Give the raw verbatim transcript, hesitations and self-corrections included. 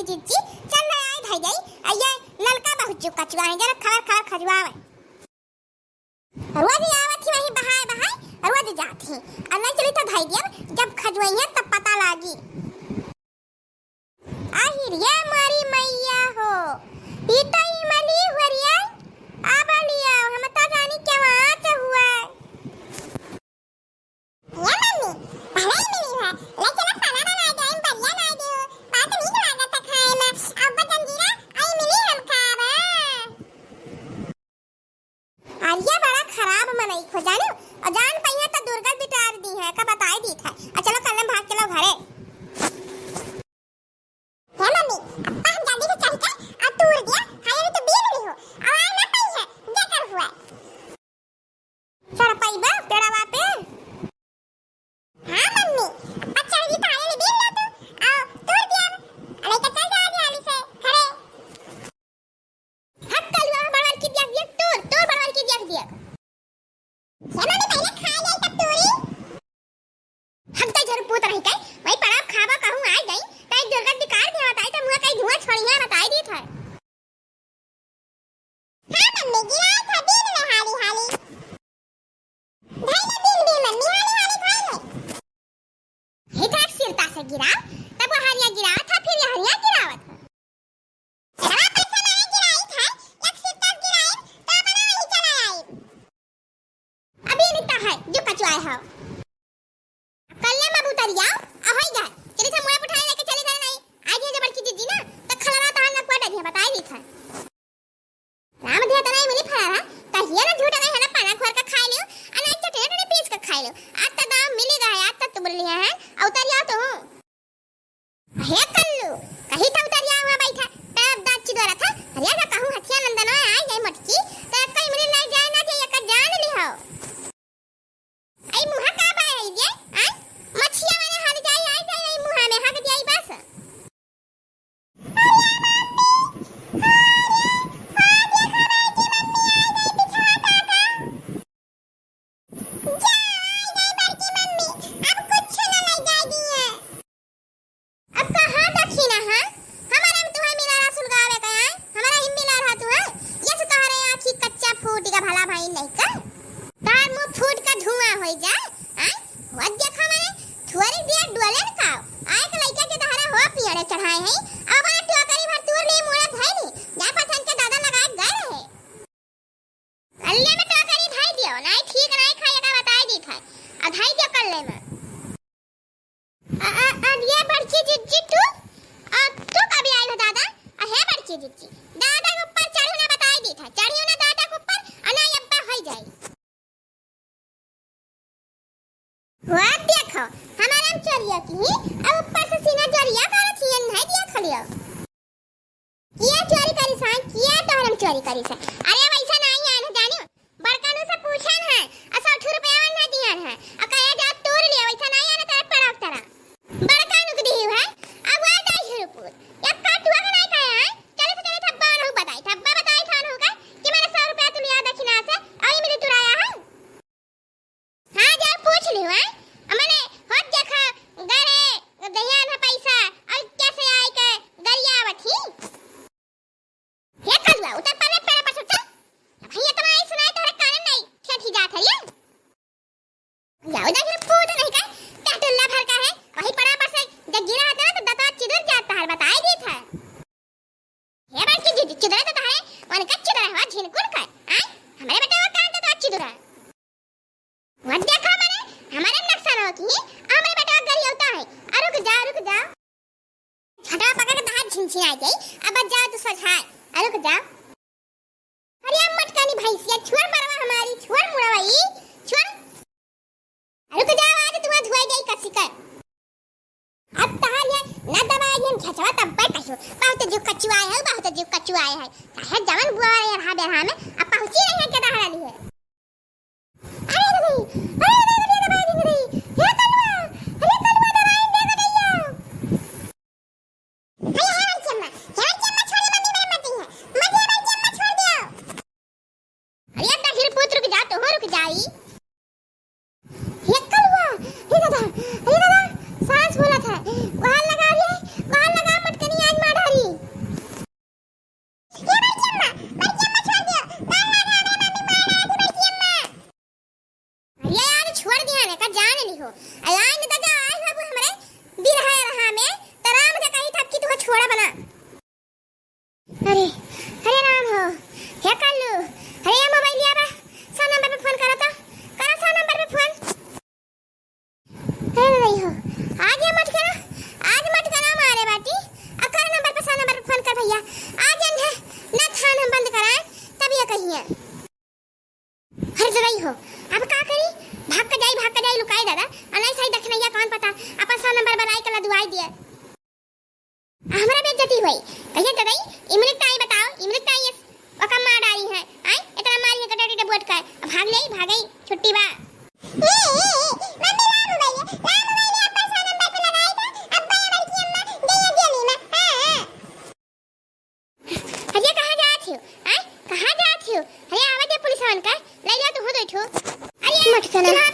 जिज्जी, चल ना आए धई जाई। आ ये ललका बहुत जो कचुआ है, जरा खबर खबर खजुआवे। रोज ही आवत ही वही बहाए बहाए, रोज जात ही। आ नहीं चली तो धई दियब, जब खजुआइया तब पता लागी। आहिर ये मारी मैया हो, ई तो ई मली हुरिया, आ बलिया, हम तो जानी क्या वहाँ से हुआ। ए मम्मी, पहले ही मिली है, लेकिन अब पना बनाए दे, बढ़िया बनाए दे हो, बहुत नीक लागत है खाए में। अब जंजीरा, आई मिली हम खाब। अरे बड़ा खराब मनई खो जाने, और जान पहिया तो दुर्गा बिटार दी है, का बताई दी था। आ चलो कल भाग के लो घरे। हे मम्मी, अब्बा हम जल्दी से चल के आ तूर दिया, हाय अभी तो बीन रही हो, अब आ ना पाई है, क्या कर हुआ? चढ़ पाई बा पेड़वा पे? हाँ मम्मी, अब्बा चढ़ गई तो हाय अभी बीन लो तू, आओ तूर दिया, नहीं तो चल जाओ जल्दी से घरे। हट कलुआ, बड़वाल की दिया, दिया, तोड़, तोड़ बड़वाल की दिया, दिया। हे मम्मी, पहले खा ले तब तोड़ी। हट दे झरपूत रही के, वही पड़ाव खाबा कहूँ आ गई, तो एक दुर्गत बिकार दिया बताई, तो मुँह कहीं धुआं छोड़ी है, बताई दी था। हाँ मम्मी, गिराए था बीन में हाली हाली। धइले बीन बीन मम्मी, हाली हाली धइले। हे थाक सिरता से गिराव, तब वो हरिया गिरावत था, फिर ये हरिया गिरावत था। चला पैसा मारे गिराई था, एक सिरता गिराई, तो अपना वही चला आई। अभी निकता है, जो कचुआए हो। कल्ले में उतर जाओ, आ होई गए। चली था मुड़ा उठाए लेके चली गए नहीं। आज ये जो बड़की जिज्जी ना, तो खलरा तहान लकवा डरी है, बताई दी था। राम धिया तना मिली फरारा, कहिए ना झूठ नहीं है ना पाना खोर का खाए लियो, आ ना चटनी टटनी पीस के खाए लियो। आज तो दाम मिली गए, आज तो तू बोल लिया है, आ उतर जाओ तू। हे कल्लू, कही था उतर जाओ वहाँ बैठा, तब दाँत चिदोरा था, अरे ना कहूँ हथिया नंदनो आई जाए मटकी, तो कोई मिली नहीं जाए ना जाए, एक जान ली हो। आई मुहा का बाय आई जे, आई मछिया वाले हर जाई, आई जाई, आई मुहा में हग जाई बस। अब कहाँ दखिना है? हमारा में तुहे मिला रहा सुलगावे का, आय? हमारा ही मिला रहा तुहे? ये से तोहरे आँखी कच्चा फूट का भला भाई नहीं का? तार मुँह फूट का धुआं होई जाए, आय? वो देखो मने, थोड़ी देर डोले न खाओ। आय के लइका के दहरा हो पियड़े चढ़ाए हैं, अब हमारा टोकरी भर तूर ली, मुड़ा धइली, जा पथन के दादा लगाए गए रहे। कल्ले में टोकरी धई दियो, नाई ठीक नाई खाए का बताई दी था। आ धई दियो कल्ले में। आ, आ, आ, ये बड़की जिज्जी तू, आ, तू कभी आई हो दादा? आ, हे बड़की जिज्जी, दादा के ऊपर चढ़ू ना बताई दी था, चढ़ियो ना दादा के ऊपर, आ ना अब्बा होई जाई। हुआ देखो, हमारा हम चोरिया की, अब ऊपर से सीना चोरिया करत हियन, नहीं दिया खलियो। किया चोरी करी सा, किया तोहरम चोरी करी सा। अरे वैसा नहीं आन है जानियो, बड़का नु से पूछन है, आ सौ ठू रुपया वाला ना दियन है, आ कहे जा तोड़ लिया, वैसा नहीं आन है तेरा पड़ा उतरा। बड़का नु के दिही है, अब वह दाई झुरपुर, या का तू अगर नहीं कहे है, चले तो चले थब्बा न हो बताई, थब्बा बताई थान हो का, कि मेरे सौ रुपया तू लिया दक्षिणा से, अभी मेरे तुराया है। हाँ, जाओ पूछ लियो, हैं? मने, होत देखा, गरे, दहियान है पैसा, और कैसे आए के गरियावत ही? हे कलुआ, उतर पहले पेड़ पर से उतर। भैया तुम्हारी सुनाई तोहरे कान में नहीं, ठेठी जात है ये। जाओ देख रे, पूत नहीं का, क्या टुल्ला भर का है, वही पड़ा पर से जब गिरा था ना तो दता चिदुर जाता है, बताई दी था। हे बड़की जिज्जी, चिदरा तो तोहरे, उनका चिदरा हुआ झिनकुन कर, आय? हमरे बेटा वो कान तो तोहरा चिदरा। वो देखा मने, हमरे नक्शा हो की, हमरे बेटा गरियावता है। आ रुक जा, रुक जा। छटा पकड़ के तोहार झिनझिना जाई, अब जाओ तो सझाए। आ रुक जा। अरे अब मटकानी भैंसिया, छोड़ परवा हमारी, छोड़ मुड़वा ई, छोड़। रुक जाओ, आज तुम्हार धुआई जाई कसी कर। अब तहार ये ना दबाए ये झचवा तब पे कहियो। बहुत जो कचुआए है, बहुत जो कचुआए है। चाहे जवन बुआ रहे रहा बेरहा में, अब पहुंची रही है के दहरा ली है। अरे रे रे, अरे रे रे, दबाए दे रे। हे कलुआ, अरे कलुआ दबाए दे गदैया। अरे हे बड़की अम्मा, हे बड़की अम्मा छोड़ दे, मम्मी मेरे मत दी है। मत हे बड़की अम्मा छोड़ दियो। अरे अब दाहिर पूत रुक जा, तो हो रुक जाई। हे कलुआ, हे दादा, हे दादा, सांस फूलत है। बाहर लगा रे, बाहर लगा, मटकनी आज मार डारी। हो। आई न दादा, आई बाबू हमरे दिन है रहा में, त राम का कही था कि तू छोड़ा बना। अरे, अरे राम हो, हे कल्लू, अरे ये मोबाइल लिया बा, सौ नंबर पे फोन करो तो, करो सौ नंबर पे फोन। हे नहीं हो, आज ये मटकना, आज मटकना मारे बाटी, अब करो नंबर पे, सौ नंबर पे फोन कर भैया, आज इन्हें ना थान हम बंद कराए, तब ये कहिए। अरे दादा हो, अब का करी? भाग के जाई, भाग के जाई, लुकाई दादा। आ नहीं सही दखनैया कौन पता, अपन सौ नंबर बनाई के लदुआई दिए। आ हमरा बेइज्जती होई। कहिए दादा, इमरिक ताई बताओ, इमरिक ताई ये ओका मार डारी है। आई, इतना मारी है कटोरी डबोट का। अब भाग ले, भागई, छुट्टी बा। ए, ए, ए, मम्मी ला मोबाइल, ला मोबाइल, अपन सौ नंबर पे लगाई था, अब बया बड़की अम्मा गई है जेली में। हाँ, हाँ। अरे कहाँ जात हो? आय, कहाँ जात हो? अरे आवा दे पुलिस वालन का, ले जा तू हो दो ठो। अरे मटकना। चला